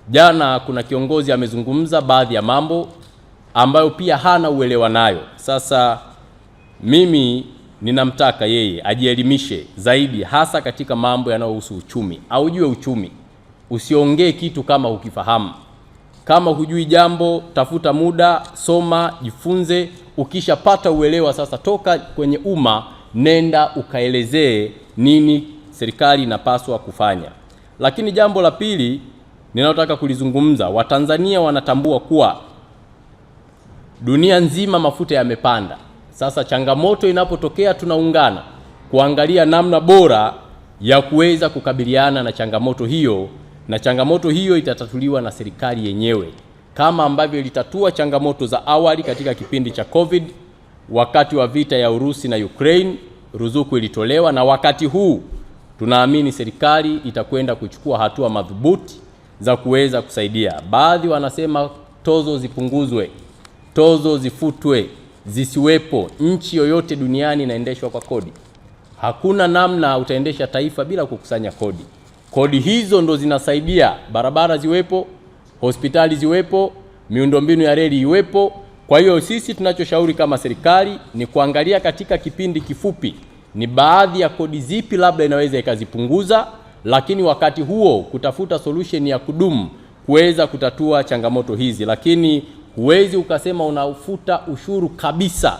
Jana kuna kiongozi amezungumza baadhi ya mambo ambayo pia hana uelewa nayo. Sasa mimi ninamtaka yeye ajielimishe zaidi, hasa katika mambo yanayohusu uchumi. Aujue uchumi, usiongee kitu kama hukifahamu. Kama hujui jambo, tafuta muda, soma, jifunze. Ukishapata uelewa sasa, toka kwenye umma, nenda ukaelezee nini serikali inapaswa kufanya. Lakini jambo la pili ninalotaka kulizungumza, Watanzania wanatambua kuwa dunia nzima mafuta yamepanda. Sasa changamoto inapotokea, tunaungana kuangalia namna bora ya kuweza kukabiliana na changamoto hiyo, na changamoto hiyo itatatuliwa na serikali yenyewe kama ambavyo ilitatua changamoto za awali katika kipindi cha COVID, wakati wa vita ya Urusi na Ukraine, ruzuku ilitolewa, na wakati huu tunaamini serikali itakwenda kuchukua hatua madhubuti za kuweza kusaidia. Baadhi wanasema tozo zipunguzwe, tozo zifutwe, zisiwepo. Nchi yoyote duniani inaendeshwa kwa kodi. Hakuna namna utaendesha taifa bila kukusanya kodi. Kodi hizo ndo zinasaidia barabara ziwepo, hospitali ziwepo, miundombinu ya reli iwepo. Kwa hiyo sisi tunachoshauri kama serikali ni kuangalia katika kipindi kifupi ni baadhi ya kodi zipi labda inaweza ikazipunguza, lakini wakati huo kutafuta solution ya kudumu kuweza kutatua changamoto hizi. Lakini huwezi ukasema unafuta ushuru kabisa,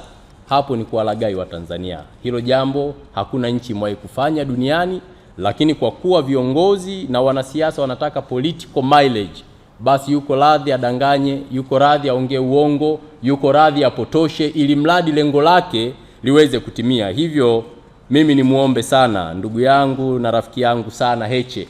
hapo ni kuwalaghai wa Tanzania. Hilo jambo hakuna nchi imewahi kufanya duniani, lakini kwa kuwa viongozi na wanasiasa wanataka political mileage, basi yuko radhi adanganye, yuko radhi aongee uongo, yuko radhi apotoshe, ili mradi lengo lake liweze kutimia. Hivyo mimi nimuombe sana ndugu yangu na rafiki yangu sana Heche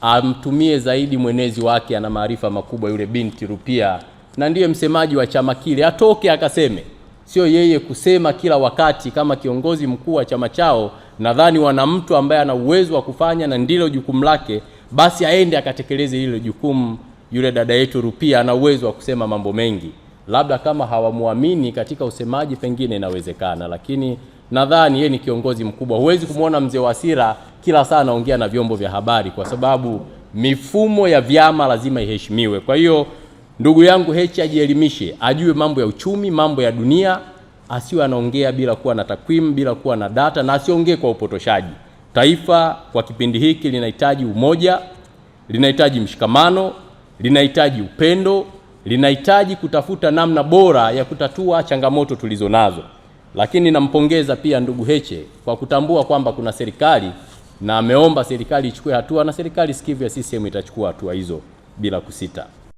amtumie zaidi mwenezi wake, ana maarifa makubwa yule binti Rupia, na ndiye msemaji wa chama kile, atoke akaseme, sio yeye kusema kila wakati kama kiongozi mkuu wa chama chao. Nadhani wana mtu ambaye ana uwezo wa kufanya na ndilo jukumu lake, basi aende akatekeleze hilo jukumu. Yule dada yetu Rupia ana uwezo wa kusema mambo mengi, labda kama hawamuamini katika usemaji, pengine inawezekana, lakini nadhani yeye ni kiongozi mkubwa. Huwezi kumwona mzee Wasira kila saa anaongea na vyombo vya habari, kwa sababu mifumo ya vyama lazima iheshimiwe. Kwa hiyo ndugu yangu Heche ajielimishe, ajue mambo ya uchumi, mambo ya dunia, asiwe anaongea bila kuwa na takwimu, bila kuwa na data, na asiongee kwa upotoshaji. Taifa kwa kipindi hiki linahitaji umoja, linahitaji mshikamano, linahitaji upendo, linahitaji kutafuta namna bora ya kutatua changamoto tulizo nazo. Lakini nampongeza pia ndugu Heche kwa kutambua kwamba kuna serikali na ameomba serikali ichukue hatua, na serikali sikivu ya CCM itachukua hatua hizo bila kusita.